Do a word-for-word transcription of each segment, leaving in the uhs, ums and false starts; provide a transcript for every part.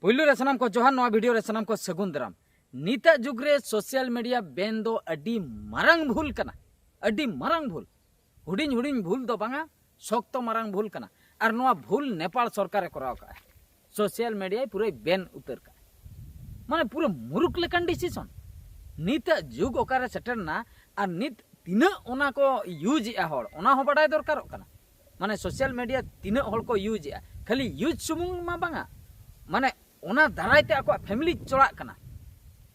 ᱯᱩᱭᱞᱩ ᱨᱮ ᱥᱟᱱᱟᱢ ᱠᱚ ᱡᱚᱦᱟᱨ, ᱱᱚᱣᱟ ᱵᱷᱤᱰᱤᱭᱳ ᱨᱮ ᱥᱟᱱᱟᱢ ᱠᱚ ᱥᱟᱹᱜᱩᱱ ᱫᱟᱨᱟᱢ᱾ ᱱᱤᱛᱟᱜ ᱡᱩᱜᱽ ᱨᱮ ᱥᱳᱥᱟᱞ ᱢᱤᱰᱤᱭᱟ ᱵᱮᱱ ᱫᱚ ᱟᱹᱰᱤ ᱢᱟᱨᱟᱝ ᱵᱷᱩᱞ ᱠᱟᱱᱟ, ᱟᱹᱰᱤ ᱢᱟᱨᱟᱝ ᱵᱷᱩᱞ᱾ ᱦᱩᱰᱤᱧ ᱦᱩᱰᱤᱧ ᱵᱷᱩᱞ ᱫᱚ ᱵᱟᱝᱟ, ᱥᱚᱠᱛᱚ ᱢᱟᱨᱟᱝ ᱵᱷᱩᱞ ᱠᱟᱱᱟ᱾ ᱟᱨ ᱱᱚᱣᱟ ᱵᱷᱩᱞ ᱱᱮᱯᱟᱞ ᱥᱚᱨᱠᱟᱨᱮ ᱠᱚᱨᱟᱣ ᱠᱟᱜᱼᱟ, ᱥᱳᱥᱟᱞ ᱢᱤᱰᱤᱭᱟᱭ ᱯᱩᱨᱟᱹᱭ ᱵᱮᱱ ᱩᱛᱟᱹᱨ ᱠᱟᱜᱼᱟ᱾ ᱢᱟᱱᱮ ᱯᱩᱨᱟᱹ ᱢᱩᱨᱩᱠ ᱞᱮᱠᱟᱱ ᱰᱤᱥᱤᱥᱚᱱ᱾ ᱱᱤᱛᱟᱜ ᱡᱩᱜᱽ ᱚᱠᱟᱨᱮ ᱥᱮᱴᱮᱨ ᱮᱱᱟ, ᱟᱨ ᱱᱤᱛ ᱛᱤᱱᱟᱹᱜ ᱚᱱᱟ ᱠᱚ ᱤᱭᱩᱡᱽ ᱮᱜᱼᱟ ᱦᱚᱲ, ᱚᱱᱟ ᱦᱚᱸ ᱵᱟᱰᱟᱭ ᱫᱚᱨᱠᱟᱨᱚᱜ ᱠᱟᱱᱟ᱾ ᱢᱟᱱᱮ ᱥᱳᱥᱟᱞ ᱢᱤᱰᱤᱭᱟ ᱛᱤᱱᱟᱹᱜ ᱦᱚᱲ ᱠᱚ ᱤᱭᱩᱡᱽ ᱮᱜᱼᱟ, ᱠᱷᱟᱹᱞᱤ ᱤᱭᱩᱡᱽ ᱥᱩᱢᱩᱝ ᱢᱟ ᱵᱟᱝᱟ, ᱢᱟᱱᱮ ᱚᱱᱟ ᱫᱟᱨᱟᱭ ᱛᱮ ᱟᱠᱚᱣᱟᱜ ᱯᱷᱮᱢᱤᱞᱤ ᱪᱚᱲᱟᱜ ᱠᱟᱱᱟ᱾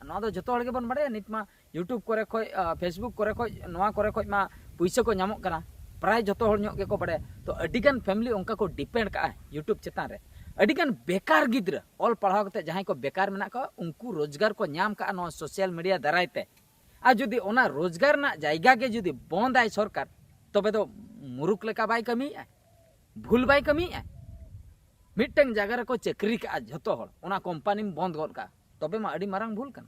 ᱱᱚᱣᱟ ᱫᱚ ᱡᱚᱛᱚ ᱦᱚᱲ ᱜᱮᱵᱚᱱ ᱵᱟᱲᱟᱭᱟ᱾ ᱱᱤᱛ ᱢᱟ YouTube ᱠᱚᱨᱮ ᱠᱷᱚᱡ, ᱟ, Facebook ᱠᱚᱨᱮ ᱠᱷᱚᱡ, ᱱᱚᱣᱟ ᱠᱚᱨᱮ ᱠᱷᱚᱡ ᱢᱟ ᱯᱩᱭᱥᱟᱹ ᱠᱚ ᱧᱟᱢᱚᱜ ᱠᱟᱱᱟ, ᱯᱨᱟᱭ ᱡᱚᱛᱚ ᱦᱚᱲ ᱧᱚᱜ ᱜᱮᱠᱚ ᱵᱟᱲᱟᱭᱟ᱾ ᱛᱚ ᱟᱹᱰᱤᱜᱟᱱ ᱯᱷᱮᱢᱤᱞᱤ ᱚᱱᱠᱟ ᱠᱚ ᱰᱤᱯᱮᱱᱰ ᱠᱟᱜᱼᱟ YouTube ᱪᱮᱛᱟᱱ ᱨᱮ᱾ ᱟᱹᱰᱤᱜᱟᱱ ᱵᱮᱠᱟᱨ ᱜᱤᱫᱽᱨᱟᱹ, ᱚᱞ ᱯᱟᱲᱦᱟᱣ ᱠᱟᱛᱮ ᱡᱟᱦᱟᱸᱭ ᱠᱚ ᱵᱮᱠᱟᱨ ᱢᱮᱱᱟᱜ ᱠᱚᱣᱟ, ᱩᱱᱠᱩ ᱨᱳᱡᱽᱜᱟᱨ ᱠᱚ ᱧᱟᱢ ᱠᱟᱜᱼᱟ ᱱᱚᱣᱟ ᱥᱳᱥᱟᱞ ᱢᱤᱰᱤᱭᱟ ᱫᱟᱨᱟᱭ ᱛᱮ᱾ ᱟᱨ ᱡᱩᱫᱤ ᱚᱱᱟ ᱨᱳᱡᱽᱜᱟᱨ ᱨᱮᱱᱟᱜ ᱡᱟᱭᱜᱟ ᱜᱮ ᱡᱩᱫᱤ ᱵᱚᱱᱫᱟᱭ ᱥᱚᱨᱠᱟᱨ, ᱛᱚᱵᱮ ᱫᱚ ᱢᱩᱨᱩᱠ ᱞᱮᱠᱟ ᱵᱟᱭ ᱠᱟᱹᱢᱤᱭᱮᱜᱼᱟ, ᱵᱷᱩᱞ ᱵᱟᱭ ᱠᱟᱹᱢᱤᱭᱮᱜᱼᱟ᱾ ᱢᱤᱫᱴᱟᱝ ᱡᱟᱭᱜᱟ ᱨᱮᱠᱚ ᱪᱟᱹᱠᱨᱤ ᱠᱟᱜᱼᱟ ᱡᱷᱚᱛᱚ ᱦᱚᱲ, ᱚᱱᱟ ᱠᱳᱢᱯᱟᱱᱤᱢ ᱵᱚᱱᱫ ᱜᱚᱫ ᱠᱟᱜᱼᱟ, ᱛᱚᱵᱮ ᱢᱟ ᱟᱹᱰᱤ ᱢᱟᱨᱟᱝ ᱵᱷᱩᱞ ᱠᱟᱱᱟ᱾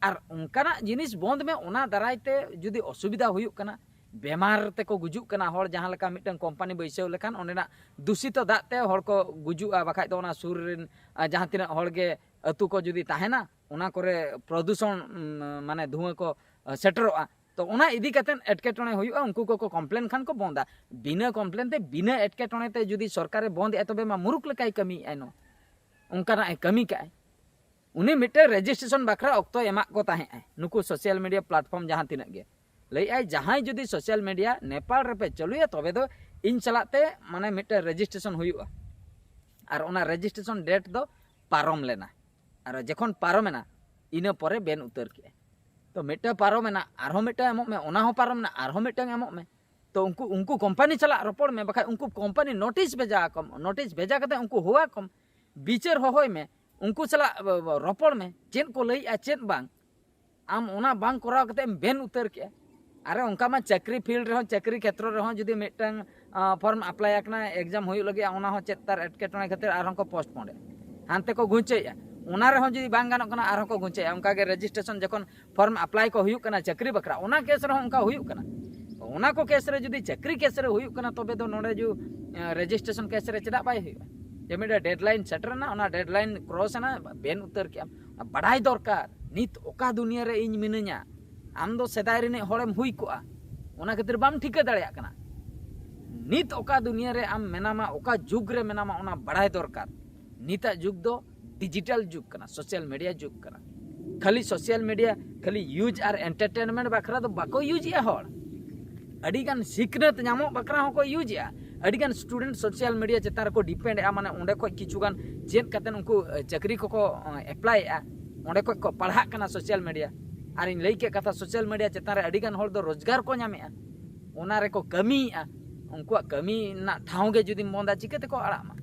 ᱟᱨ ᱚᱱᱠᱟᱱᱟᱜ ᱡᱤᱱᱤᱥ ᱵᱚᱱᱫ ᱢᱮ, ᱚᱱᱟ ᱫᱟᱨᱟᱭ ᱛᱮ ᱡᱩᱫᱤ ᱚᱥᱩᱵᱤᱫᱷᱟ ᱦᱩᱭᱩᱜ ᱠᱟᱱᱟ, ᱵᱮᱢᱟᱨ ᱛᱮᱠᱚ ᱜᱩᱡᱩᱜ ᱠᱟᱱᱟ ᱦᱚᱲ, ᱡᱟᱦᱟᱸ ᱞᱮᱠᱟ ᱢᱤᱫᱴᱟᱝ ᱠᱳᱢᱯᱟᱱᱤ ᱵᱟᱹᱭᱥᱟᱹᱣ ᱞᱮᱠᱷᱟᱱ ᱚᱸᱰᱮᱱᱟᱜ ᱫᱩᱥᱤᱛᱚ ᱫᱟᱜ ᱛᱮ ᱦᱚᱲ ᱠᱚ ᱜᱩᱡᱩᱜᱼᱟ, ᱵᱟᱠᱷᱟᱡ ᱫᱚ ᱚᱱᱟ ᱥᱩᱨ ᱨᱮᱱ, ᱟ, ᱡᱟᱦᱟᱸ ᱛᱤᱱᱟᱹᱜ ᱦᱚᱲ ᱜᱮ ᱟᱹᱛᱩ ᱠᱚ ᱡᱩᱫᱤ ᱛᱟᱦᱮᱱᱟ, ᱚᱱᱟ ᱠᱚᱨᱮ ᱯᱨᱚᱫᱩᱥᱚᱱ, ᱩᱢ, ᱢᱟᱱᱮ ᱫᱷᱩᱣᱟᱹ ᱠᱚ, ᱟ, ᱥᱮᱴᱮᱨᱚᱜᱼᱟ᱾ ᱛᱚ ᱚᱱᱟ ᱤᱫᱤ ᱠᱟᱛᱮ ᱮᱴᱠᱮᱴᱚᱬᱮ ᱦᱩᱭᱩᱜᱼᱟ, ᱩᱱᱠᱩ ᱠᱚᱠᱚ ᱠᱚᱢᱯᱞᱮᱱ ᱠᱷᱟᱱ ᱠᱚ ᱵᱚᱱᱫᱟ᱾ ᱵᱤᱱᱟᱹ ᱠᱚᱢᱯᱞᱮᱱ ᱛᱮ, ᱵᱤᱱᱟᱹ ᱮᱴᱠᱮᱴᱚᱬᱮ ᱛᱮ ᱡᱩᱫᱤ ᱥᱚᱨᱠᱟᱨᱮ ᱵᱚᱱᱫ ᱮᱜᱼᱟ, ᱛᱚᱵᱮ ᱢᱟ ᱢᱩᱨᱩᱠ ᱞᱮᱠᱟᱭ ᱠᱟᱹᱢᱤᱭᱮᱜᱼᱟᱭ, ᱱᱚᱣᱟ ᱚᱱᱠᱟᱱᱟᱜ ᱮ ᱠᱟᱹᱢᱤ ᱠᱟᱜᱼᱟᱭ᱾ ᱩᱱᱤ ᱢᱤᱫᱴᱮᱱ ᱨᱮᱡᱤᱥᱴᱨᱮᱥᱚᱱ ᱵᱟᱠᱷᱨᱟ ᱚᱠᱛᱚ ᱮᱢᱟᱜ ᱠᱚ ᱛᱟᱦᱮᱸᱜᱼᱟᱭ ᱱᱩᱠᱩ ᱥᱳᱥᱟᱞ ᱢᱤᱰᱤᱭᱟ ᱯᱞᱟᱴᱯᱷᱚᱨᱢ ᱡᱟᱦᱟᱸ ᱛᱤᱱᱟᱹᱜ ᱜᱮ᱾ ᱞᱟᱹᱭᱮᱜᱼᱟᱭ, ᱡᱟᱦᱟᱸᱭ ᱡᱩᱫᱤ ᱥᱳᱥᱟᱞ ᱢᱤᱰᱤᱭᱟ ᱱᱮᱯᱟᱞ ᱨᱮᱯᱮ ᱪᱟᱹᱞᱩᱭᱟ, ᱛᱚᱵᱮ ᱫᱚ ᱤᱧ ᱥᱟᱞᱟᱜ ᱛᱮ ᱢᱟᱱᱮ ᱢᱤᱫᱴᱮᱱ ᱨᱮᱡᱤᱥᱴᱨᱮᱥᱚᱱ ᱦᱩᱭᱩᱜᱼᱟ᱾ ᱟᱨ ᱚᱱᱟ ᱨᱮᱡᱤᱥᱴᱨᱮᱥᱚᱱ ᱰᱮᱴ ᱫᱚ ᱯᱟᱨᱚᱢ ᱞᱮᱱᱟ᱾ ᱟᱨ ᱡᱚᱠᱷᱚᱱ ᱯᱟᱨᱚᱢᱮᱱᱟ, ᱤᱱᱟᱹ ᱯᱚᱨᱮ ᱵᱮᱱ ᱩᱛᱟᱹᱨ ᱠᱮᱜᱼᱟᱭ᱾ ᱛᱚ ᱢᱤᱫᱴᱟᱝ ᱯᱟᱨᱚᱢᱮᱱᱟ, ᱟᱨᱦᱚᱸ ᱢᱤᱫᱴᱟᱝ ᱮᱢᱚᱜ ᱢᱮ, ᱚᱱᱟ ᱦᱚᱸ ᱯᱟᱨᱚᱢᱮᱱᱟ, ᱟᱨᱦᱚᱸ ᱢᱤᱫᱴᱟᱝ ᱮᱢᱚᱜ ᱢᱮ᱾ ᱛᱚ ᱩᱱᱠᱩ, ᱩᱱᱠᱩ ᱠᱳᱢᱯᱟᱱᱤ ᱥᱟᱞᱟᱜ ᱨᱚᱯᱚᱲ ᱢᱮ, ᱵᱟᱠᱷᱟᱡ ᱩᱱᱠᱩ ᱠᱳᱢᱯᱟᱱᱤ ᱱᱳᱴᱤᱥ ᱵᱷᱮᱡᱟ ᱟᱠᱚᱢ, ᱱᱳᱴᱤᱥ ᱵᱷᱮᱡᱟ ᱠᱟᱛᱮ ᱩᱱᱠᱩ ᱦᱚᱦᱚ ᱟᱠᱚᱢ, ᱵᱤᱪᱟᱹᱨ ᱦᱚᱦᱚᱭ ᱢᱮ, ᱩᱱᱠᱩ ᱥᱟᱞᱟᱜ ᱵ-, ᱵ-, ᱨᱚᱯᱚᱲ ᱢᱮ, ᱪᱮᱫ ᱠᱚ ᱞᱟᱹᱭᱮᱜᱼᱟ, ᱪᱮᱫ ᱵᱟᱝ᱾ ᱟᱢ ᱚᱱᱟ ᱵᱟᱝ ᱠᱚᱨᱟᱣ ᱠᱟᱛᱮ ᱮᱢ ᱵᱮᱱ ᱩᱛᱟᱹᱨ ᱠᱮᱜᱼᱟ᱾ ᱟᱨᱮ ᱚᱱᱠᱟ ᱢᱟ ᱪᱟᱹᱠᱨᱤ ᱯᱷᱤᱞᱰ ᱨᱮᱦᱚᱸ, ᱪᱟᱹᱠᱨᱤ ᱠᱷᱮᱛᱨᱚ ᱨᱮᱦᱚᱸ ᱡᱩᱫᱤ ᱢᱤᱫᱴᱟᱝ, ᱟ, ᱯᱷᱚᱨᱢ ᱟᱯᱞᱟᱭ ᱟᱠᱟᱱᱟ, ᱮᱠᱡᱟᱢ ᱦᱩᱭᱩᱜ ᱞᱟᱹᱜᱤᱫ, ᱚᱱᱟ ᱦᱚᱸ ᱪᱮᱫ ᱛᱟᱨ ᱮᱴᱠᱮᱴᱚᱬᱮ ᱠᱷᱟᱹᱛᱤᱨ ᱟᱨᱦᱚᱸ ᱠᱚ ᱯᱳᱥᱴᱯᱳᱱᱰ ᱮᱫᱼᱟ, ᱦᱟᱱᱛᱮ ᱠᱚ ᱜᱷᱩᱸᱪᱟᱹᱭᱮᱫᱼᱟ᱾ ᱚᱱᱟ ᱨᱮᱦᱚᱸ ᱡᱩᱫᱤ ᱵᱟᱝ ᱜᱟᱱᱚᱜ ᱠᱟᱱᱟ, ᱟᱨᱦᱚᱸ ᱠᱚ ᱜᱷᱩᱸᱪᱟᱹᱭᱮᱫᱼᱟ᱾ ᱚᱱᱠᱟ ᱜᱮ ᱨᱮᱡᱤᱥᱴᱨᱮᱥᱚᱱ ᱡᱚᱠᱷᱚᱱ ᱯᱷᱚᱨᱢ ᱟᱯᱞᱟᱭ ᱠᱚ ᱦᱩᱭᱩᱜ ᱠᱟᱱᱟ ᱪᱟᱹᱠᱨᱤ ᱵᱟᱠᱷᱨᱟ, ᱚᱱᱟ ᱠᱮᱥ ᱨᱮᱦᱚᱸ ᱚᱱᱠᱟ ᱦᱩᱭᱩᱜ ᱠᱟᱱᱟ᱾ ᱚᱱᱟ ᱠᱚ ᱠᱮᱥ ᱨᱮ ᱡᱩᱫᱤ ᱪᱟᱹᱠᱨᱤ ᱠᱮᱥ ᱨᱮ ᱦᱩᱭᱩᱜ ᱠᱟᱱᱟ, ᱛᱚᱵᱮ ᱫᱚ ᱱᱚᱰᱮ ᱡᱩ, ᱮ, ᱨᱮᱡᱤᱥᱴᱨᱮᱥᱚᱱ ᱠᱮᱥ ᱨᱮ ᱪᱮᱫᱟᱜ ᱵᱟᱭ ᱦᱩᱭᱩᱜᱼᱟ? ᱡᱮ ᱢᱤᱫᱴᱮᱱ ᱰᱮᱰᱞᱟᱭᱤᱱ ᱥᱮᱴᱮᱨ ᱮᱱᱟ, ᱚᱱᱟ ᱰᱮᱰᱞᱟᱭᱤᱱ ᱠᱨᱚᱥ ᱮᱱᱟ, ᱵᱮᱱ ᱩᱛᱟᱹᱨ ᱠᱮᱜᱼᱟᱢ᱾ ᱚᱱᱟ ᱵᱟᱰᱟᱭ ᱫᱚᱨᱠᱟᱨ, ᱱᱤᱛ ᱚᱠᱟ ᱫᱩᱱᱤᱭᱟᱹ ᱨᱮ ᱤᱧ ᱢᱤᱱᱟᱹᱧᱟ᱾ ᱟᱢ ᱫᱚ ᱥᱮᱫᱟᱭ ᱨᱤᱱᱤᱡ ᱦᱚᱲᱮᱢ ᱦᱩᱭ ᱠᱚᱜᱼᱟ, ᱚᱱᱟ ᱠᱷᱟᱹᱛᱤᱨ ᱵᱟᱢ ᱴᱷᱤᱠᱟᱹ ᱫᱟᱲᱮᱭᱟᱜ ᱠᱟᱱᱟ᱾ ᱱᱤᱛ ᱚᱠᱟ ᱫᱩᱱᱤᱭᱟᱹ ᱨᱮ ᱟᱢ ᱢᱮᱱᱟᱢᱟ, ᱚᱠᱟ ᱡᱩᱜᱽ ᱨᱮ ᱢᱮᱱᱟᱢᱟ, ᱚᱱᱟ ᱵᱟᱲᱟᱭ ᱫᱚᱨᱠᱟᱨ᱾ ᱱᱤᱛᱟᱜ ᱡᱩᱜᱽ ᱫᱚ ᱰᱤᱡᱤᱴᱟᱞ ᱡᱩᱜᱽ ᱠᱟᱱᱟ, ᱥᱳᱥᱟᱞ ᱢᱤᱰᱤᱭᱟ ᱡᱩᱜᱽ ᱠᱟᱱᱟ᱾ ᱠᱷᱟᱹᱞᱤ ᱥᱳᱥᱟᱞ ᱢᱤᱰᱤᱭᱟ ᱠᱷᱟᱹᱞᱤ ᱤᱭᱩᱡᱽ ᱟᱨ ᱮᱱᱴᱟᱨᱴᱮᱱᱢᱮᱱᱴ ᱵᱟᱠᱷᱨᱟ ᱫᱚ ᱵᱟᱠᱚ ᱤᱭᱩᱡᱽ ᱮᱜᱼᱟ ᱦᱚᱲ, ᱟᱹᱰᱤᱜᱟᱱ ᱥᱤᱠᱷᱱᱟᱹᱛ ᱧᱟᱢᱚᱜ ᱵᱟᱠᱷᱨᱟ ᱦᱚᱸᱠᱚ ᱤᱭᱩᱡᱽ ᱮᱜᱼᱟ᱾ ᱟᱹᱰᱤᱜᱟᱱ ᱥᱴᱩᱰᱮᱱᱴ ᱥᱳᱥᱟᱞ ᱢᱤᱰᱤᱭᱟ ᱪᱮᱛᱟᱱ ᱨᱮᱠᱚ ᱰᱤᱯᱮᱱᱰ ᱮᱜᱼᱟ, ᱢᱟᱱᱮ ᱚᱸᱰᱮ ᱠᱷᱚᱱ ᱠᱤᱪᱷᱩᱜᱟᱱ ᱪᱮᱫ ᱠᱟᱛᱮ ᱩᱱᱠᱩ ᱮ, ᱪᱟᱹᱠᱨᱤ ᱠᱚᱠᱚ ᱮᱯᱞᱟᱭ ᱮᱜᱼᱟ, ᱚᱸᱰᱮ ᱠᱷᱚᱱ ᱠᱚ ᱯᱟᱲᱦᱟᱜ ᱠᱟᱱᱟ ᱥᱳᱥᱟᱞ ᱢᱤᱰᱤᱭᱟ᱾ ᱟᱨ ᱤᱧ ᱞᱟᱹᱭ ᱠᱮᱫ ᱠᱟᱛᱷᱟ, ᱥᱳᱥᱟᱞ ᱢᱤᱰᱤᱭᱟ ᱪᱮᱛᱟᱱ ᱨᱮ ᱟᱹᱰᱤᱜᱟᱱ ᱦᱚᱲ ᱫᱚ ᱨᱳᱡᱽᱜᱟᱨ ᱠᱚ ᱧᱟᱢᱮᱜᱼᱟ, ᱚᱱᱟ ᱨᱮᱠᱚ ᱠᱟᱹᱢᱤᱭᱮᱜᱼᱟ᱾ ᱩᱱᱠᱩᱣᱟᱜ ᱠᱟᱹᱢᱤ ᱨᱮᱱᱟᱜ ᱴᱷᱟᱶ ᱜᱮ ᱡᱩᱫᱤᱢ ᱵᱚᱱᱫᱟ, ᱪᱤᱠᱟᱹ ᱛᱮᱠᱚ ᱟᱲᱟᱜ ᱢᱟ?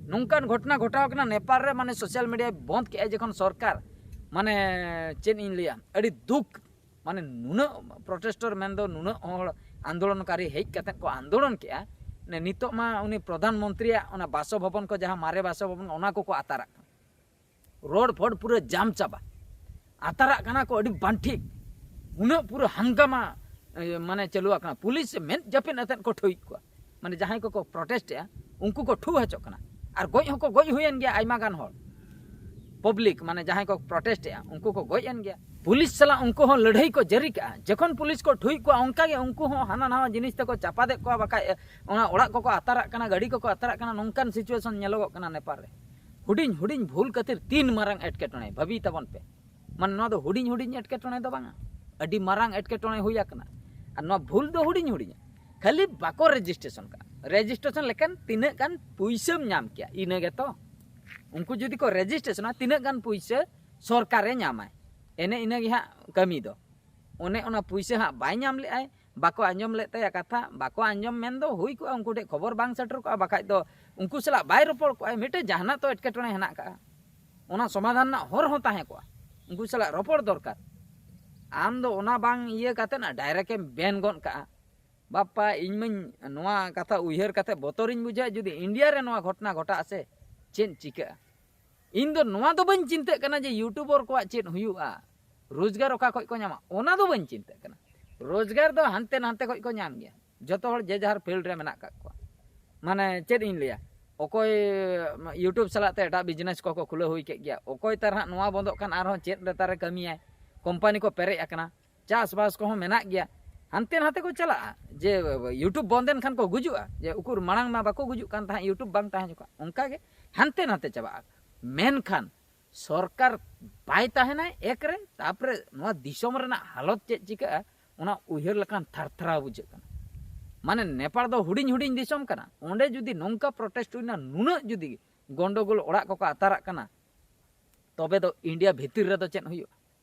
ᱱᱚᱝᱠᱟᱱ ᱜᱷᱚᱴᱚᱱᱟ ᱜᱷᱚᱴᱟᱣ ᱠᱟᱱᱟ ᱱᱮᱯᱟᱞ ᱨᱮ, ᱢᱟᱱᱮ ᱥᱳᱥᱟᱞ ᱢᱤᱰᱤᱭᱟᱭ ᱵᱚᱱᱫ ᱠᱮᱜᱼᱟ ᱡᱚᱠᱷᱚᱱ ᱥᱚᱨᱠᱟᱨ, ᱢᱟᱱᱮ ᱪᱮᱫ ᱤᱧ ᱞᱟᱹᱭᱟ, ᱟᱹᱰᱤ ᱫᱩᱠ, ᱢᱟᱱᱮ ᱱᱩᱱᱟᱹᱜ ᱯᱨᱚᱴᱮᱥᱴᱚᱨ ᱢᱮᱱᱫᱚ ᱱᱩᱱᱟᱹᱜ ᱦᱚᱲ ᱟᱱᱫᱳᱞᱚᱱᱠᱟᱨᱤ ᱦᱮᱡ ᱠᱟᱛᱮ ᱠᱚ ᱟᱱᱫᱳᱞᱚᱱ ᱠᱮᱜᱼᱟ᱾ ᱱᱤᱛᱚᱜ ᱢᱟ ᱩᱱᱤ ᱯᱨᱚᱫᱷᱟᱱ ᱢᱚᱱᱛᱨᱤᱭᱟᱜ ᱚᱱᱟ ᱵᱟᱥᱚᱵᱷᱚᱵᱚᱱ ᱠᱚ, ᱡᱟᱦᱟᱸ ᱢᱟᱨᱮ ᱵᱟᱥᱚᱵᱷᱚᱵᱚᱱ, ᱚᱱᱟ ᱠᱚᱠᱚ ᱟᱛᱟᱨᱟᱜ ᱠᱟᱱᱟ᱾ ᱨᱳᱰ ᱯᱷᱳᱰ ᱯᱩᱨᱟᱹ ᱡᱟᱢ ᱪᱟᱵᱟ, ᱟᱛᱟᱨᱟᱜ ᱠᱟᱱᱟ ᱠᱚ ᱟᱹᱰᱤ ᱵᱟᱝ ᱴᱷᱤᱠ᱾ ᱩᱱᱟᱹᱜ ᱯᱩᱨᱟᱹ ᱦᱟᱝᱜᱟᱢᱟ ᱮ, ᱢᱟᱱᱮ ᱪᱟᱹᱞᱩ ᱟᱠᱟᱱᱟ᱾ ᱯᱩᱞᱤᱥ ᱢᱮᱫ ᱡᱟᱹᱯᱤᱫ ᱟᱛᱮᱫ ᱠᱚ ᱴᱷᱩᱭᱮᱫ ᱠᱚᱣᱟ, ᱢᱟᱱᱮ ᱡᱟᱦᱟᱸᱭ ᱠᱚᱠᱚ ᱯᱨᱚᱴᱮᱥᱴ ᱮᱜᱼᱟ ᱩᱱᱠᱩ ᱠᱚ ᱴᱷᱩ ᱦᱚᱪᱚᱜ ᱠᱟᱱᱟ᱾ ᱟᱨ ᱜᱚᱡ ᱦᱚᱸᱠᱚ ᱜᱚᱡ ᱦᱩᱭᱮᱱ ᱜᱮᱭᱟ ᱟᱭᱢᱟ ᱜᱟᱱ ᱦᱚᱲ, ᱯᱟᱵᱽᱞᱤᱠ, ᱢᱟᱱᱮ ᱡᱟᱦᱟᱸᱭ ᱠᱚ ᱯᱨᱚᱴᱮᱥᱴ ᱮᱜᱼᱟ ᱩᱱᱠᱩ ᱠᱚ ᱜᱚᱡ ᱮᱱ ᱜᱮᱭᱟ᱾ ᱯᱩᱞᱤᱥ ᱥᱟᱞᱟᱜ ᱩᱱᱠᱩ ᱦᱚᱸ ᱞᱟᱹᱲᱦᱟᱹᱭ ᱠᱚ ᱡᱟᱹᱨᱤ ᱠᱟᱜᱼᱟ᱾ ᱡᱚᱠᱷᱚᱱ ᱯᱩᱞᱤᱥ ᱠᱚ ᱴᱷᱩᱭᱮᱫ ᱠᱚᱣᱟ, ᱚᱱᱠᱟ ᱜᱮ ᱩᱱᱠᱩ ᱦᱚᱸ ᱦᱟᱱᱟ ᱱᱟᱣᱟ ᱡᱤᱱᱤᱥ ᱛᱮᱠᱚ ᱪᱟᱯᱟᱫᱮᱫ ᱠᱚᱣᱟ, ᱵᱟᱠᱷᱟᱡ ᱮ, ᱚᱱᱟ ᱚᱲᱟᱜ ᱠᱚᱠᱚ ᱟᱛᱟᱨᱟᱜ ᱠᱟᱱᱟ, ᱜᱟᱹᱰᱤ ᱠᱚᱠᱚ ᱟᱛᱟᱨᱟᱜ ᱠᱟᱱᱟ᱾ ᱱᱚᱝᱠᱟᱱ ᱥᱤᱪᱩᱭᱮᱥᱚᱱ ᱧᱮᱞᱚᱜᱚᱜ ᱠᱟᱱᱟ ᱱᱮᱯᱟᱞ ᱨᱮ᱾ ᱦᱩᱰᱤᱧ ᱦᱩᱰᱤᱧ ᱵᱷᱩᱞ ᱠᱷᱟᱹᱛᱤᱨ ᱛᱤᱱ ᱢᱟᱨᱟᱝ ᱮᱴᱠᱮᱴᱚᱬᱮ, ᱵᱷᱟᱹᱵᱤ ᱛᱟᱵᱚᱱ ᱯᱮ᱾ ᱢᱟᱱᱮ ᱱᱚᱣᱟ ᱫᱚ ᱦᱩᱰᱤᱧ ᱦᱩᱰᱤᱧ ᱮᱴᱠᱮᱴᱚᱬᱮ ᱫᱚ ᱵᱟᱝᱟ, ᱟᱹᱰᱤ ᱢᱟᱨᱟᱝ ᱮᱴᱠᱮᱴᱚᱬᱮ ᱦᱩᱭ ᱟᱠᱟᱱᱟ᱾ ᱟᱨ ᱱᱚᱣᱟ ᱵᱷᱩᱞ ᱫᱚ ᱦᱩᱰᱤᱧ ᱦᱩᱰᱤᱧᱟ, ᱠᱷᱟᱹᱞᱤ ᱵᱟᱠᱚ ᱨᱮᱡᱤᱥᱴᱨᱮᱥᱚᱱ ᱠᱟᱜᱼᱟ᱾ ᱨᱮᱡᱤᱥᱴᱨᱮᱥᱚᱱ ᱞᱮᱠᱷᱟᱱ ᱛᱤᱱᱟᱹᱜ ᱜᱟᱱ ᱯᱩᱭᱥᱟᱹᱢ ᱧᱟᱢ ᱠᱮᱭᱟ, ᱤᱱᱟᱹ ᱜᱮᱛᱚ᱾ ᱩᱱᱠᱩ ᱡᱩᱫᱤ ᱠᱚ ᱨᱮᱡᱤᱥᱴᱨᱮᱥᱚᱱᱟ, ᱛᱤᱱᱟᱹᱜ ᱜᱟᱱ ᱯᱩᱭᱥᱟᱹ ᱥᱚᱨᱠᱟᱨᱮ ᱧᱟᱢᱟᱭ, ᱮᱱᱮ ᱤᱱᱟᱹ ᱜᱮ ᱦᱟᱸᱜ ᱠᱟᱹᱢᱤ ᱫᱚ᱾ ᱚᱱᱮ ᱚᱱᱟ ᱯᱩᱭᱥᱟᱹ ᱦᱟᱸᱜ ᱵᱟᱭ ᱧᱟᱢ ᱞᱮᱜᱼᱟᱭ, ᱵᱟᱠᱚ ᱟᱸᱡᱚᱢ ᱞᱮᱫ ᱛᱟᱭᱟ ᱠᱟᱛᱷᱟ᱾ ᱵᱟᱠᱚ ᱟᱸᱡᱚᱢ ᱢᱮᱱ ᱫᱚ ᱦᱩᱭ ᱠᱚᱜᱼᱟ, ᱩᱱᱠᱩ ᱴᱷᱮᱱ ᱠᱷᱚᱵᱚᱨ ᱵᱟᱝ ᱥᱮᱴᱮᱨ ᱠᱚᱜᱼᱟ, ᱵᱟᱠᱷᱟᱡ ᱫᱚ ᱩᱱᱠᱩ ᱥᱟᱞᱟᱜ ᱵᱟᱭ ᱨᱚᱯᱚᱲ ᱠᱚᱜᱼᱟᱭ᱾ ᱢᱤᱫᱴᱮᱱ ᱡᱟᱦᱟᱱᱟᱜ ᱛᱚ ᱮᱴᱠᱮᱴᱚᱬᱮ ᱦᱮᱱᱟᱜ ᱠᱟᱜᱼᱟ, ᱚᱱᱟ ᱥᱚᱢᱟᱫᱷᱟᱱ ᱨᱮᱱᱟᱜ ᱦᱚᱨ ᱦᱚᱸ ᱛᱟᱦᱮᱸ ᱠᱚᱜᱼᱟ᱾ ᱩᱱᱠᱩ ᱥᱟᱞᱟᱜ ᱨᱚᱯᱚᱲ ᱫᱚᱨᱠᱟᱨ᱾ ᱟᱢ ᱫᱚ ᱚᱱᱟ ᱵᱟᱝ ᱤᱭᱟᱹ ᱠᱟᱛᱮ ᱱᱟ ᱰᱟᱭᱨᱮᱠᱴ ᱮᱢ ᱵᱮᱱ ᱜᱚᱫ ᱠᱟᱜᱼᱟ᱾ ᱵᱟᱯᱟ, ᱤᱧ ᱢᱟᱧ ᱱᱚᱣᱟ ᱠᱟᱛᱷᱟ ᱩᱭᱦᱟᱹᱨ ᱠᱟᱛᱮ ᱵᱚᱛᱚᱨᱤᱧ ᱵᱩᱡᱷᱟᱹᱣᱟ, ᱡᱩᱫᱤ ᱤᱱᱰᱤᱭᱟ ᱨᱮ ᱱᱚᱣᱟ ᱜᱷᱚᱴᱚᱱᱟ ᱜᱷᱚᱴᱟᱜᱼᱟ ᱥᱮ, ᱪᱮᱫ ᱪᱤᱠᱟᱹᱜᱼᱟ? ᱤᱧ ᱫᱚ ᱱᱚᱣᱟ ᱫᱚ ᱵᱟᱹᱧ ᱪᱤᱱᱛᱟᱹᱜ ᱠᱟᱱᱟ ᱡᱮ ᱤᱭᱩᱴᱩᱵᱚᱨ ᱠᱚᱣᱟᱜ ᱪᱮᱫ ᱦᱩᱭᱩᱜᱼᱟ, ᱨᱳᱡᱽᱜᱟᱨ ᱚᱠᱟ ᱠᱷᱚᱡ ᱠᱚ ᱧᱟᱢᱟ, ᱚᱱᱟ ᱫᱚ ᱵᱟᱹᱧ ᱪᱤᱱᱛᱟᱹᱜ ᱠᱟᱱᱟ᱾ ᱨᱳᱡᱽᱜᱟᱨ ᱫᱚ ᱦᱟᱱᱛᱮ ᱱᱟᱱᱛᱮ ᱠᱷᱚᱡ ᱠᱚ ᱧᱟᱢ ᱜᱮᱭᱟ, ᱡᱚᱛᱚ ᱦᱚᱲ ᱡᱮ ᱡᱟᱦᱟᱨ ᱯᱷᱤᱞᱰ ᱨᱮ ᱢᱮᱱᱟᱜ ᱠᱟᱜ ᱠᱚᱣᱟ᱾ ᱢᱟᱱᱮ ᱪᱮᱫ ᱤᱧ ᱞᱟᱹᱭᱟ, ᱚᱠᱚᱭ YouTube ᱥᱟᱞᱟᱜ ᱛᱮ ᱮᱴᱟᱜ ᱵᱤᱡᱽᱱᱮᱥ ᱠᱚᱠᱚ ᱠᱷᱩᱞᱟᱹᱣ ᱦᱩᱭ ᱠᱮᱫ ᱜᱮᱭᱟ, ᱚᱠᱚᱭ ᱛᱟᱨ ᱦᱟᱸᱜ ᱱᱚᱣᱟ ᱵᱚᱱᱫᱚᱜ ᱠᱟᱱ ᱟᱨᱦᱚᱸ ᱪᱮᱫ ᱨᱮ ᱛᱟᱨᱮ ᱠᱟᱹᱢᱤᱭᱟᱭ, ᱠᱳᱢᱯᱟᱱᱤ ᱠᱚ ᱯᱮᱨᱮᱡ ᱟᱠᱟᱱᱟ, ᱪᱟᱥᱵᱟᱥ ᱠᱚᱦᱚᱸ ᱢᱮᱱᱟᱜ ᱜᱮᱭᱟ, ᱦᱟᱱᱛᱮ ᱱᱟᱛᱮ ᱠᱚ ᱪᱟᱞᱟᱜᱼᱟ᱾ ᱡᱮ YouTube ᱵᱚᱱᱫ ᱮᱱ ᱠᱷᱟᱱ ᱠᱚ ᱜᱩᱡᱩᱜᱼᱟ, ᱡᱮ ᱩᱠᱩᱨ ᱢᱟᱲᱟᱝ ᱢᱟ ᱵᱟᱠᱚ ᱜᱩᱡᱩᱜ ᱠᱟᱱ ᱛᱟᱦᱮᱸᱫ YouTube ᱵᱟᱝ ᱛᱟᱦᱮᱸ ᱡᱚᱠᱷᱚᱱ, ᱚᱱᱠᱟ ᱜᱮ ᱦᱟᱱᱛᱮ ᱱᱟᱛᱮ ᱪᱟᱵᱟᱜᱼᱟ᱾ ᱢᱮᱱᱠᱷᱟᱱ ᱥᱚᱨᱠᱟᱨ ᱵᱟᱭ ᱛᱟᱦᱮᱱᱟᱭ ᱮᱠ ᱨᱮ, ᱛᱟᱨᱯᱚᱨᱮ ᱱᱚᱣᱟ ᱫᱤᱥᱚᱢ ᱨᱮᱱᱟᱜ ᱦᱟᱞᱚᱛ ᱪᱮᱫ ᱪᱤᱠᱟᱹᱜᱼᱟ, ᱚᱱᱟ ᱩᱭᱦᱟᱹᱨ ᱞᱮᱠᱷᱟᱱ ᱛᱷᱟᱨ ᱛᱷᱟᱨᱟᱣ ᱵᱩᱡᱷᱟᱹᱜ ᱠᱟᱱᱟ᱾ ᱢᱟᱱᱮ ᱱᱮᱯᱟᱲ ᱫᱚ ᱦᱩᱰᱤᱧ ᱦᱩᱰᱤᱧ ᱫᱤᱥᱚᱢ ᱠᱟᱱᱟ, ᱚᱸᱰᱮ ᱡᱩᱫᱤ ᱱᱚᱝᱠᱟ ᱯᱨᱚᱴᱮᱥᱴ ᱦᱩᱭᱱᱟ, ᱱᱩᱱᱟᱹᱜ ᱡᱩᱫᱤ ᱜᱚᱱᱰᱚᱜᱳᱞ, ᱚᱲᱟᱜ ᱠᱚᱠᱚ ᱟᱛᱟᱨᱟᱜ ᱠᱟᱱᱟ, ᱛᱚᱵᱮ ᱫᱚ ᱤᱱᱰᱤᱭᱟ ᱵᱷᱤᱛᱤᱨ ᱨᱮᱫᱚ ᱪᱮᱫ ᱦᱩᱭᱩᱜᱼᱟ?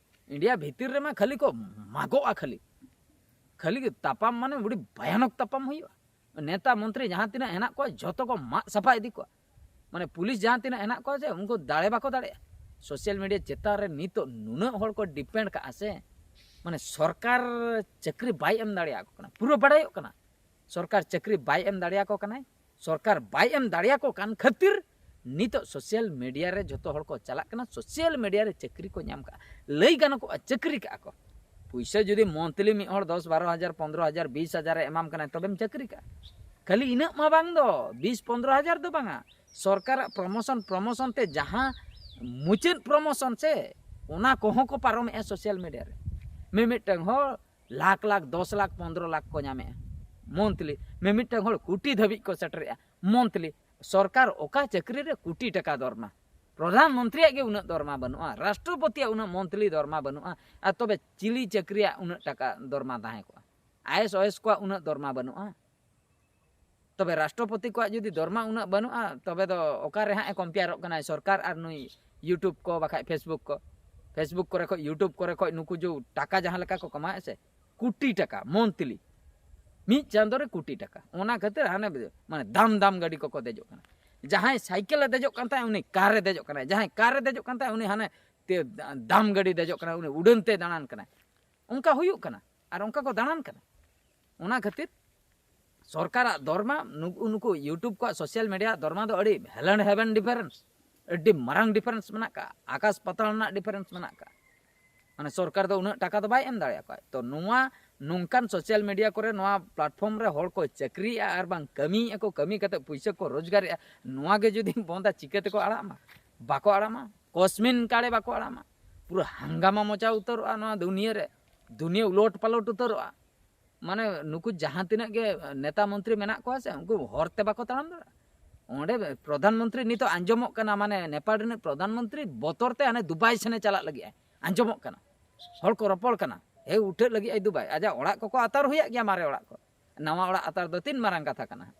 ᱤᱱᱰᱤᱭᱟ ᱵᱷᱤᱛᱤᱨ ᱨᱮᱢᱟ ᱠᱷᱟᱹᱞᱤ ᱠᱚ ᱢᱟᱜᱚᱜᱼᱟ, ᱠᱷᱟᱹᱞᱤ ᱠᱷᱟᱹᱞᱤ ᱜᱮ ᱛᱟᱯᱟᱢ, ᱢᱟᱱᱮ ᱟᱹᱰᱤ ᱵᱷᱚᱭᱟᱱᱚᱠ ᱛᱟᱯᱟᱢ ᱦᱩᱭᱩᱜᱼᱟ᱾ ᱱᱮᱛᱟ ᱢᱚᱱᱛᱨᱤ ᱡᱟᱦᱟᱸ ᱛᱤᱱᱟᱹᱜ ᱦᱮᱱᱟᱜ ᱠᱚᱣᱟ, ᱡᱷᱚᱛᱚ ᱠᱚ ᱢᱟᱜ ᱥᱟᱯᱷᱟ ᱤᱫᱤ ᱠᱚᱣᱟ᱾ ᱢᱟᱱᱮ ᱯᱩᱞᱤᱥ ᱡᱟᱦᱟᱸ ᱛᱤᱱᱟᱹᱜ ᱦᱮᱱᱟᱜ ᱠᱚᱣᱟ ᱥᱮ, ᱩᱱᱠᱩ ᱫᱟᱲᱮ ᱵᱟᱠᱚ ᱫᱟᱲᱮᱭᱟᱜᱼᱟ᱾ ᱥᱳᱥᱟᱞ ᱢᱤᱰᱤᱭᱟ ᱪᱮᱛᱟᱱ ᱨᱮ ᱱᱤᱛᱚᱜ ᱱᱩᱱᱟᱹᱜ ᱦᱚᱲ ᱠᱚ ᱰᱤᱯᱮᱱᱰ ᱠᱟᱜᱼᱟ ᱥᱮ, ᱢᱟᱱᱮ ᱥᱚᱨᱠᱟᱨ ᱪᱟᱹᱠᱨᱤ ᱵᱟᱭ ᱮᱢ ᱫᱟᱲᱮᱭᱟᱠᱚ ᱠᱟᱱᱟ, ᱯᱩᱨᱟᱹ ᱵᱟᱲᱟᱭᱚᱜ ᱠᱟᱱᱟ᱾ ᱥᱚᱨᱠᱟᱨ ᱪᱟᱹᱠᱨᱤ ᱵᱟᱭ ᱮᱢ ᱫᱟᱲᱮᱭᱟᱠᱚ ᱠᱟᱱᱟᱭ᱾ ᱥᱚᱨᱠᱟᱨ ᱵᱟᱭ ᱮᱢ ᱫᱟᱲᱮᱭᱟᱠᱚ ᱠᱟᱱ ᱠᱷᱟᱹᱛᱤᱨ ᱱᱤᱛᱚᱜ ᱥᱳᱥᱟᱞ ᱢᱤᱰᱤᱭᱟ ᱨᱮ ᱡᱷᱚᱛᱚ ᱦᱚᱲ ᱠᱚ ᱪᱟᱞᱟᱜ ᱠᱟᱱᱟ, ᱥᱳᱥᱟᱞ ᱢᱤᱰᱤᱭᱟ ᱨᱮ ᱪᱟᱹᱠᱨᱤ ᱠᱚ ᱧᱟᱢ ᱠᱟᱜᱼᱟ᱾ ᱞᱟᱹᱭ ᱜᱟᱱᱚᱜᱼᱟ, ᱪᱟᱹᱠᱨᱤ ᱠᱟᱜᱼᱟ ᱠᱚ᱾ ᱯᱩᱭᱥᱟᱹ ᱡᱩᱫᱤ ᱢᱚᱱᱛᱷᱞᱤ ᱢᱤᱫ ᱦᱚᱲ ᱫᱚᱥ ᱵᱟᱨᱚ ᱦᱟᱡᱟᱨ, ᱯᱚᱱᱫᱽᱨᱚ ᱦᱟᱡᱟᱨ, ᱵᱤᱥ ᱦᱟᱡᱟᱨ ᱮ ᱮᱢᱟᱢ ᱠᱟᱱᱟᱭ, ᱛᱚᱵᱮᱢ ᱪᱟᱹᱠᱨᱤ ᱠᱟᱜᱼᱟ᱾ ᱠᱷᱟᱹᱞᱤ ᱤᱱᱟᱹᱜ ᱢᱟ ᱵᱟᱝ ᱫᱚ, ᱵᱤᱥ ᱯᱚᱱᱫᱽᱨᱚ ᱦᱟᱡᱟᱨ ᱫᱚ ᱵᱟᱝᱟ, ᱥᱚᱨᱠᱟᱨᱟᱜ ᱯᱨᱚᱢᱳᱥᱚᱱ, ᱯᱨᱚᱢᱳᱥᱚᱱ ᱛᱮ ᱡᱟᱦᱟᱸ ᱢᱩᱪᱟᱹᱫ ᱯᱨᱚᱢᱳᱥᱚᱱ ᱥᱮ, ᱚᱱᱟ ᱠᱚᱦᱚᱸ ᱠᱚ ᱯᱟᱨᱚᱢᱮᱜᱼᱟ ᱥᱳᱥᱟᱞ ᱢᱤᱰᱤᱭᱟ ᱨᱮ᱾ ᱢᱤᱢᱤᱫᱴᱟᱝ ᱦᱚᱲ ᱞᱟᱠᱷ ᱞᱟᱠᱷ, ᱫᱚᱥ ᱞᱟᱠᱷ, ᱯᱚᱱᱫᱽᱨᱚ ᱞᱟᱠᱷ ᱠᱚ ᱧᱟᱢᱮᱜᱼᱟ ᱢᱚᱱᱛᱷᱞᱤ᱾ ᱢᱤᱢᱤᱫᱴᱟᱝ ᱦᱚᱲ ᱠᱳᱴᱤ ᱫᱷᱟᱹᱵᱤᱡ ᱠᱚ ᱥᱮᱴᱮᱨᱮᱜᱼᱟ ᱢᱚᱱᱛᱷᱞᱤ᱾ ᱥᱚᱨᱠᱟᱨ ᱚᱠᱟ ᱪᱟᱹᱠᱨᱤ ᱨᱮ ᱠᱳᱴᱤ ᱴᱟᱠᱟ ᱫᱚᱨᱢᱟ? ᱯᱨᱚᱫᱷᱟᱱ ᱢᱚᱱᱛᱨᱤᱭᱟᱜ ᱜᱮ ᱩᱱᱟᱹᱜ ᱫᱚᱨᱢᱟ ᱵᱟᱹᱱᱩᱜᱼᱟ, ᱨᱟᱥᱴᱨᱚᱯᱚᱛᱤᱭᱟᱜ ᱩᱱᱟᱹᱜ ᱢᱚᱱᱛᱷᱞᱤ ᱫᱚᱨᱢᱟ ᱵᱟᱹᱱᱩᱜᱼᱟ, ᱟᱨ ᱛᱚᱵᱮ ᱪᱤᱞᱤ ᱪᱟᱹᱠᱨᱤᱭᱟᱜ ᱩᱱᱟᱹᱜ ᱴᱟᱠᱟ ᱫᱚᱨᱢᱟ ᱛᱟᱦᱮᱸ ᱠᱚᱜᱼᱟ? ᱟᱭᱮᱥ ᱚᱭᱮᱥ ᱠᱚᱣᱟᱜ ᱩᱱᱟᱹᱜ ᱫᱚᱨᱢᱟ ᱵᱟᱹᱱᱩᱜᱼᱟ᱾ ᱛᱚᱵᱮ ᱨᱟᱥᱴᱨᱚᱯᱚᱛᱤ ᱠᱚᱣᱟᱜ ᱡᱩᱫᱤ ᱫᱚᱨᱢᱟ ᱩᱱᱟᱹᱜ ᱵᱟᱹᱱᱩᱜᱼᱟ, ᱛᱚᱵᱮ ᱫᱚ ᱚᱠᱟᱨᱮ ᱦᱟᱸᱜ ᱮ ᱠᱚᱢᱯᱮᱭᱟᱨᱚᱜ ᱠᱟᱱᱟᱭ ᱥᱚᱨᱠᱟᱨ ᱟᱨ ᱱᱩᱭ YouTube ᱠᱚ ᱵᱟᱠᱷᱟᱡ Facebook ᱠᱚ? Facebook ᱠᱚᱨᱮ ᱠᱷᱚᱡ, YouTube ᱠᱚᱨᱮ ᱠᱷᱚᱡ ᱱᱩᱠᱩ ᱡᱮ ᱴᱟᱠᱟ ᱡᱟᱦᱟᱸ ᱞᱮᱠᱟ ᱠᱚ ᱠᱟᱢᱟᱣᱮᱫ ᱥᱮ, ᱠᱳᱴᱤ ᱴᱟᱠᱟ ᱢᱚᱱᱛᱷᱞᱤ, ᱢᱤᱫ ᱪᱟᱸᱫᱳ ᱨᱮ ᱠᱳᱴᱤ ᱴᱟᱠᱟ᱾ ᱚᱱᱟ ᱠᱷᱟᱹᱛᱤᱨ ᱦᱟᱱᱮ ᱢᱟᱱᱮ ᱫᱟᱢ ᱫᱟᱢ ᱜᱟᱹᱰᱤ ᱠᱚᱠᱚ ᱫᱮᱡᱚᱜ ᱠᱟᱱᱟ᱾ ᱡᱟᱦᱟᱸᱭ ᱥᱟᱭᱠᱮᱞ ᱮ ᱫᱮᱡᱚᱜ ᱠᱟᱱ ᱛᱟᱦᱮᱸᱫ, ᱩᱱᱤ ᱠᱟᱨ ᱨᱮ ᱫᱮᱡᱚᱜ ᱠᱟᱱᱟᱭ᱾ ᱡᱟᱦᱟᱸᱭ ᱠᱟᱨ ᱨᱮ ᱫᱮᱡᱚᱜ ᱠᱟᱱ ᱛᱟᱦᱮᱸᱫ, ᱩᱱᱤ ᱦᱟᱱᱮ ᱛᱮ ᱫᱟᱢ ᱜᱟᱹᱰᱤ ᱫᱮᱡᱚᱜ ᱠᱟᱱᱟᱭ, ᱩᱱᱤ ᱩᱰᱟᱹᱱ ᱛᱮ ᱫᱟᱬᱟᱱ ᱠᱟᱱᱟᱭ᱾ ᱚᱱᱠᱟ ᱦᱩᱭᱩᱜ ᱠᱟᱱᱟ ᱟᱨ ᱚᱱᱠᱟ ᱠᱚ ᱫᱟᱬᱟᱱ ᱠᱟᱱᱟ᱾ ᱚᱱᱟ ᱠᱷᱟᱹᱛᱤᱨ ᱥᱚᱨᱠᱟᱨᱟᱜ ᱫᱚᱨᱢᱟ, ᱱᱩᱠᱩ, ᱱᱩᱠᱩ YouTube ᱠᱚᱣᱟᱜ, ᱥᱳᱥᱟᱞ ᱢᱤᱰᱤᱭᱟ ᱫᱚᱨᱢᱟ ᱫᱚ ᱟᱹᱰᱤ ᱦᱮᱞᱮᱱ ᱦᱮᱵᱮᱱ ᱰᱤᱯᱷᱟᱨᱮᱱᱥ, ᱟᱹᱰᱤ ᱢᱟᱨᱟᱝ ᱰᱤᱯᱷᱟᱨᱮᱱᱥ ᱢᱮᱱᱟᱜ ᱠᱟᱜᱼᱟ, ᱟᱠᱟᱥ ᱯᱟᱛᱟᱞ ᱨᱮᱱᱟᱜ ᱰᱤᱯᱷᱟᱨᱮᱱᱥ ᱢᱮᱱᱟᱜ ᱠᱟᱜᱼᱟ᱾ ᱢᱟᱱᱮ ᱥᱚᱨᱠᱟᱨ ᱫᱚ ᱩᱱᱟᱹᱜ ᱴᱟᱠᱟ ᱫᱚ ᱵᱟᱭ ᱮᱢ ᱫᱟᱲᱮᱭᱟᱠᱚᱣᱟ᱾ ᱛᱚ ᱱᱚᱣᱟ ᱱᱚᱝᱠᱟᱱ ᱥᱳᱥᱟᱞ ᱢᱤᱰᱤᱭᱟ ᱠᱚᱨᱮ, ᱱᱚᱣᱟ ᱯᱞᱟᱴᱯᱷᱚᱨᱢ ᱨᱮ ᱦᱚᱲ ᱠᱚ ᱪᱟᱹᱠᱨᱤᱭᱮᱜᱼᱟ ᱟᱨ ᱵᱟᱝ ᱠᱟᱹᱢᱤᱭᱮᱜᱼᱟ ᱠᱚ, ᱠᱟᱹᱢᱤ ᱠᱟᱛᱮ ᱯᱩᱭᱥᱟᱹ ᱠᱚ ᱨᱳᱡᱽᱜᱟᱨᱮᱜᱼᱟ, ᱱᱚᱣᱟ ᱜᱮ ᱡᱩᱫᱤ ᱵᱚᱱᱫᱟ, ᱪᱤᱠᱟᱹ ᱛᱮᱠᱚ ᱟᱲᱟᱜ ᱢᱟ? ᱵᱟᱠᱚ ᱟᱲᱟᱜ ᱢᱟ᱾ ᱠᱚᱥᱢᱤᱱ ᱠᱟᱲᱮ ᱵᱟᱠᱚ ᱟᱲᱟᱜ ᱢᱟ᱾ ᱯᱩᱨᱟᱹ ᱦᱟᱝᱜᱟᱢᱟ ᱢᱚᱪᱟ ᱩᱛᱟᱹᱨᱚᱜᱼᱟ ᱱᱚᱣᱟ ᱫᱩᱱᱤᱭᱟᱹ ᱨᱮ, ᱫᱩᱱᱤᱭᱟᱹ ᱩᱞᱚᱴ ᱯᱟᱞᱚᱴ ᱩᱛᱟᱹᱨᱚᱜᱼᱟ᱾ ᱢᱟᱱᱮ ᱱᱩᱠᱩ ᱡᱟᱦᱟᱸ ᱛᱤᱱᱟᱹᱜ ᱜᱮ ᱱᱮᱛᱟ ᱢᱚᱱᱛᱨᱤ ᱢᱮᱱᱟᱜ ᱠᱚᱣᱟ ᱥᱮ, ᱩᱱᱠᱩ ᱦᱚᱨ ᱛᱮ ᱵᱟᱠᱚ ᱛᱟᱲᱟᱢ ᱫᱟᱲᱮᱭᱟᱜᱼᱟ᱾ ᱚᱸᱰᱮ ᱯᱨᱚᱫᱷᱟᱱ ᱢᱚᱱᱛᱨᱤ ᱱᱤᱛᱚᱜ ᱟᱸᱡᱚᱢᱚᱜ ᱠᱟᱱᱟ, ᱢᱟᱱᱮ ᱱᱮᱯᱟᱞ ᱨᱤᱱᱤᱡ ᱯᱨᱚᱫᱷᱟᱱ ᱢᱚᱱᱛᱨᱤ ᱵᱚᱛᱚᱨ ᱛᱮ ᱦᱟᱱᱮ ᱫᱩᱵᱟᱭ ᱥᱮᱱᱮ ᱪᱟᱞᱟᱜ ᱞᱟᱹᱜᱤᱫ ᱟᱭ, ᱟᱸᱡᱚᱢᱚᱜ ᱠᱟᱱᱟ᱾ ᱦᱚᱲ ᱠᱚ ᱨᱚᱯᱚᱲ ᱠᱟᱱᱟ, ᱦᱮ ᱩᱴᱷᱟᱹᱜ ᱞᱟᱹᱜᱤᱫ ᱟᱭ ᱫᱩᱵᱟᱭ᱾ ᱟᱡᱟᱜ ᱚᱲᱟᱜ ᱠᱚᱠᱚ ᱟᱛᱟᱨ ᱦᱩᱭᱟᱜ ᱜᱮᱭᱟ, ᱢᱟᱨᱮ ᱚᱲᱟᱜ ᱠᱚ᱾ ᱱᱟᱣᱟ ᱚᱲᱟᱜ ᱟᱛᱟᱨ ᱫᱚ ᱛᱤᱱ ᱢᱟᱨᱟᱝ ᱠᱟᱛᱷᱟ ᱠᱟᱱᱟ?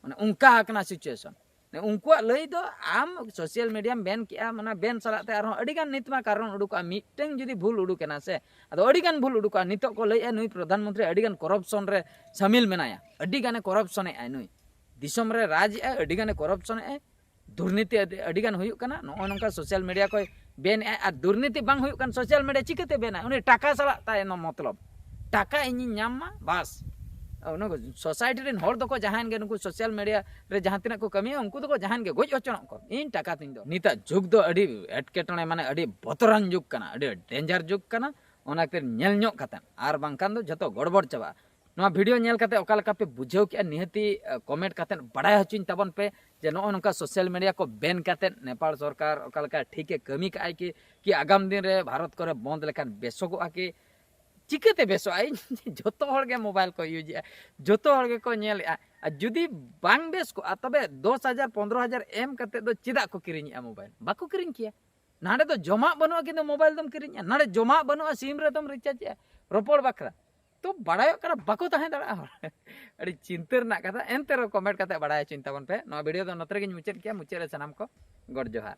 ᱢᱟᱱᱮ ᱚᱱᱠᱟ ᱟᱠᱟᱱᱟ ᱥᱤᱪᱩᱭᱮᱥᱚᱱ᱾ ᱩᱱᱠᱩᱣᱟᱜ ᱞᱟᱹᱭ ᱫᱚ ᱟᱢ ᱥᱳᱥᱟᱞ ᱢᱤᱰᱤᱭᱟᱢ ᱵᱮᱱ ᱠᱮᱜᱼᱟ, ᱢᱟᱱᱮ ᱵᱮᱱ ᱥᱟᱞᱟᱜ ᱛᱮ ᱟᱨᱦᱚᱸ ᱟᱹᱰᱤ ᱜᱟᱱ ᱱᱤᱛ ᱢᱟ ᱠᱟᱨᱚᱱ ᱩᱰᱩᱠᱚᱜᱼᱟ, ᱢᱤᱫᱴᱟᱝ ᱡᱩᱫᱤ ᱵᱷᱩᱞ ᱩᱰᱩᱠ ᱮᱱᱟ ᱥᱮ, ᱟᱫᱚ ᱟᱹᱰᱤ ᱜᱟᱱ ᱵᱷᱩᱞ ᱩᱰᱩᱠᱚᱜᱼᱟ᱾ ᱱᱤᱛᱚᱜ ᱠᱚ ᱞᱟᱹᱭᱮᱜᱼᱟ ᱱᱩᱭ ᱯᱨᱚᱫᱷᱟᱱ ᱢᱚᱱᱛᱨᱤ ᱟᱹᱰᱤ ᱜᱟᱱ ᱠᱚᱨᱟᱯᱥᱚᱱ ᱨᱮ ᱥᱟᱢᱤᱞ ᱢᱮᱱᱟᱭᱟ, ᱟᱹᱰᱤ ᱜᱟᱱᱮ ᱠᱚᱨᱟᱯᱥᱚᱱᱮᱜᱼᱟᱭ ᱱᱩᱭ᱾ ᱫᱤᱥᱚᱢ ᱨᱮ ᱨᱟᱡᱽ ᱮᱜᱼᱟᱭ, ᱟᱹᱰᱤ ᱜᱟᱱᱮ ᱠᱚᱨᱟᱯᱥᱚᱱᱮᱜᱼᱟᱭ, ᱫᱩᱨᱱᱤᱛᱤ ᱟᱹᱰᱤ, ᱟᱹᱰᱤ ᱜᱟᱱ ᱦᱩᱭᱩᱜ ᱠᱟᱱᱟ᱾ ᱱᱚᱜᱼᱚᱭ ᱱᱚᱝᱠᱟ ᱥᱳᱥᱟᱞ ᱢᱤᱰᱤᱭᱟ ᱠᱚᱭ ᱵᱮᱱ ᱮᱜᱼᱟᱭ, ᱟᱨ ᱫᱩᱨᱱᱤᱛᱤ ᱵᱟᱝ ᱦᱩᱭᱩᱜ ᱠᱟᱱ ᱥᱳᱥᱟᱞ ᱢᱤᱰᱤᱭᱟ ᱪᱤᱠᱟᱹᱛᱮ ᱵᱮᱱᱟᱭ? ᱩᱱᱤ ᱴᱟᱠᱟ ᱥᱟᱞᱟᱜ ᱛᱟᱭ ᱱᱚ ᱢᱚᱛᱞᱚᱵ, ᱴᱟᱠᱟ ᱤᱧᱤᱧ ᱧᱟᱢ ᱢᱟ, ᱵᱟᱥ᱾ ᱚᱱᱟ ᱠᱚ ᱥᱳᱥᱟᱭᱴᱤ ᱨᱮᱱ ᱦᱚᱲ ᱫᱚᱠᱚ ᱡᱟᱦᱟᱸᱭᱮᱱ ᱜᱮ, ᱱᱩᱠᱩ ᱥᱳᱥᱟᱞ ᱢᱤᱰᱤᱭᱟ ᱨᱮ ᱡᱟᱦᱟᱸ ᱛᱤᱱᱟᱹᱜ ᱠᱚ ᱠᱟᱹᱢᱤᱭᱟ, ᱩᱱᱠᱩ ᱫᱚᱠᱚ ᱡᱟᱦᱟᱸᱭᱮᱱ ᱜᱮ, ᱜᱚᱡ ᱦᱚᱪᱚᱱᱚᱜ ᱠᱚ, ᱤᱧ ᱴᱟᱠᱟ ᱛᱤᱧ ᱫᱚ᱾ ᱱᱤᱛᱟᱜ ᱡᱩᱜᱽ ᱫᱚ ᱟᱹᱰᱤ ᱮᱴᱠᱮᱴᱚᱬᱮ, ᱢᱟᱱᱮ ᱟᱹᱰᱤ ᱵᱚᱛᱚᱨᱟᱱ ᱡᱩᱜᱽ ᱠᱟᱱᱟ, ᱟᱹᱰᱤ ᱰᱮᱧᱡᱟᱨ ᱡᱩᱜᱽ ᱠᱟᱱᱟ᱾ ᱚᱱᱟ ᱠᱷᱟᱹᱛᱤᱨ ᱧᱮᱞ ᱧᱚᱜ ᱠᱟᱛᱮᱫ, ᱟᱨ ᱵᱟᱝᱠᱷᱟᱱ ᱫᱚ ᱡᱷᱚᱛᱚ ᱜᱚᱲᱵᱚᱲ ᱪᱟᱵᱟᱜᱼᱟ᱾ ᱱᱚᱣᱟ ᱵᱷᱤᱰᱤᱭᱳ ᱧᱮᱞ ᱠᱟᱛᱮ ᱚᱠᱟ ᱞᱮᱠᱟ ᱯᱮ ᱵᱩᱡᱷᱟᱹᱣ ᱠᱮᱜᱼᱟ, ᱱᱤᱦᱟᱹᱛᱤ, ᱮ, ᱠᱚᱢᱮᱱᱴ ᱠᱟᱛᱮ ᱵᱟᱲᱟᱭ ᱦᱚᱪᱚᱧ ᱛᱟᱵᱚᱱ ᱯᱮ ᱡᱮ ᱱᱚᱜᱼᱚ ᱱᱚᱝᱠᱟ ᱥᱳᱥᱟᱞ ᱢᱤᱰᱤᱭᱟ ᱠᱚ ᱵᱮᱱ ᱠᱟᱛᱮ ᱱᱮᱯᱟᱞ ᱥᱚᱨᱠᱟᱨ ᱚᱠᱟ ᱞᱮᱠᱟ ᱴᱷᱤᱠᱮ ᱠᱟᱹᱢᱤ ᱠᱟᱜᱼᱟᱭ ᱠᱤ, ᱠᱤ ᱟᱜᱟᱢ ᱫᱤᱱ ᱨᱮ ᱵᱷᱟᱨᱚᱛ ᱠᱚᱨᱮ ᱵᱚᱱᱫ ᱞᱮᱠᱷᱟᱱ ᱵᱮᱥᱚᱜᱚᱜᱼᱟ ᱠᱤ? ᱪᱤᱠᱟᱹᱛᱮ ᱵᱮᱥᱚᱜᱼᱟ? ᱤᱧ ᱡᱷᱚᱛᱚ ᱦᱚᱲ ᱜᱮ ᱢᱳᱵᱟᱭᱤᱞ ᱠᱚ ᱤᱭᱩᱡᱮᱜᱼᱟ, ᱡᱷᱚᱛᱚ ᱦᱚᱲ ᱜᱮᱠᱚ ᱧᱮᱞᱮᱜᱼᱟ᱾ ᱟᱨ ᱡᱩᱫᱤ ᱵᱟᱝ ᱵᱮᱥ ᱠᱚᱜᱼᱟ, ᱛᱚᱵᱮ ᱫᱚᱥ ᱦᱟᱡᱟᱨ, ᱯᱚᱱᱫᱽᱨᱚ ᱦᱟᱡᱟᱨ ᱮᱢ ᱠᱟᱛᱮ ᱫᱚ ᱪᱮᱫᱟᱜ ᱠᱚ ᱠᱤᱨᱤᱧᱮᱜᱼᱟ ᱢᱳᱵᱟᱭᱤᱞ? ᱵᱟᱠᱚ ᱠᱤᱨᱤᱧ ᱠᱮᱭᱟ᱾ ᱱᱟᱰᱮ ᱫᱚ ᱡᱚᱢᱟᱜ ᱵᱟᱹᱱᱩᱜᱼᱟ, ᱠᱤᱱᱛᱩ ᱢᱳᱵᱟᱭᱤᱞ ᱫᱚᱢ ᱠᱤᱨᱤᱧᱮᱜᱼᱟ᱾ ᱱᱟᱰᱮ ᱡᱚᱢᱟᱜ ᱵᱟᱹᱱᱩᱜᱼᱟ, ᱥᱤᱢ ᱨᱮᱫᱚᱢ ᱨᱤᱪᱟᱨᱡᱽ ᱮᱜᱼᱟ, ᱨᱚᱯᱚᱲ ᱵᱟᱠᱷᱨᱟ᱾ ᱛᱚ ᱵᱟᱲᱟᱭᱚᱜ ᱠᱟᱱᱟ, ᱵᱟᱠᱚ ᱛᱟᱦᱮᱸ ᱫᱟᱲᱮᱭᱟᱜᱼᱟ ᱦᱚᱲ᱾ ᱟᱹᱰᱤ ᱪᱤᱱᱛᱟᱹ ᱨᱮᱱᱟᱜ ᱠᱟᱛᱷᱟ᱾ ᱮᱱᱛᱮ ᱨᱮᱦᱚᱸ ᱠᱚᱢᱮᱱᱴ ᱠᱟᱛᱮ ᱵᱟᱲᱟᱭ ᱦᱚᱪᱚᱧ ᱛᱟᱵᱚᱱ ᱯᱮ᱾ ᱱᱚᱣᱟ ᱵᱷᱤᱰᱤᱭᱳ ᱫᱚ ᱱᱚᱛᱮ ᱨᱮᱜᱮᱧ ᱢᱩᱪᱟᱹᱫ ᱠᱮᱜᱼᱟ᱾ ᱢᱩᱪᱟᱹᱫ ᱨᱮ ᱥᱟᱱᱟᱢ ᱠᱚ ᱜᱚᱰ ᱡᱚᱦᱟᱨ᱾